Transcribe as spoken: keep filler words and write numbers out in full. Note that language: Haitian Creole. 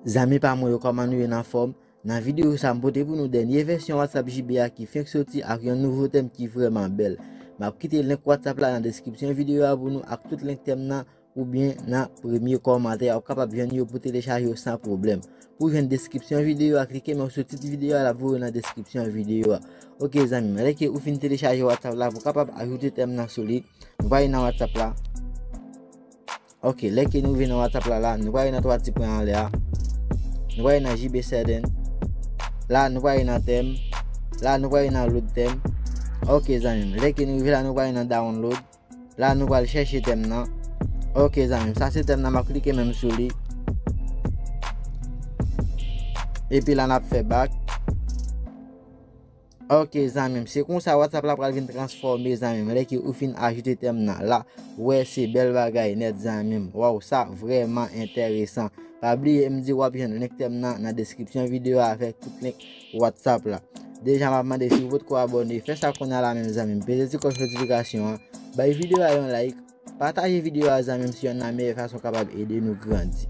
Zanmi pa mwen yo, kòman nou ye, n anfòm? Nan videyo sa, m pote pou nou dènye vèsyon WhatsApp J B a ki fenk soti ak yon nouvo tèm ki vrèman bèl. M ap kite link WhatsApp la nan deskripsyon videyo a pou nou ak tout link tèm nan oubyen nan premye kòmantè a. Ou kapab jwenn yo pou telechaje yo san pwoblèm. Pou jwenn deskripsyon videyo a, klike men sou tit videyo a, l ap voye nan deskripsyon videyo a. Ok zanmi m, lè ke ou fin telechaje WhatsApp la, pou kapab ajoute tèm nan sou li, nou prale nan WhatsApp la. Ok, lè ke nou rive nan WhatsApp la, la, nou prale nan twa ti pwen anlè a. Nou prale nan J B setting. La, nou prale nan tèm. La, nou prale nan load tèm. Ok zanmi m, lè ke nou rive la, nou prale nan download. La, nou pral chèche tèm nan. Ok zanmi m, sa se tèm nan, m ap klike men sou li. Epi la, n ap fè back. Ok zanmi m, se konsa WhatsApp la pral vin transfòme zanmi m. Lè ke ou fin ajoute tèm nan la, wè se bèl bagay nèt zanmi m. Waw, sa vrèman enteresan. Pa bliye m di w ap jwenn link tèm nan nan deskripsyon videyo a avèk tout link WhatsApp la. Deja m ap mande si w potko abòne, fè sa kounye a la menm zanmi m. Peze ti kòch notifikasyon an, bay videyo a yon like, pataje videyo a zanmi m, se yonn nan meyè fason kapab ede nou grandi.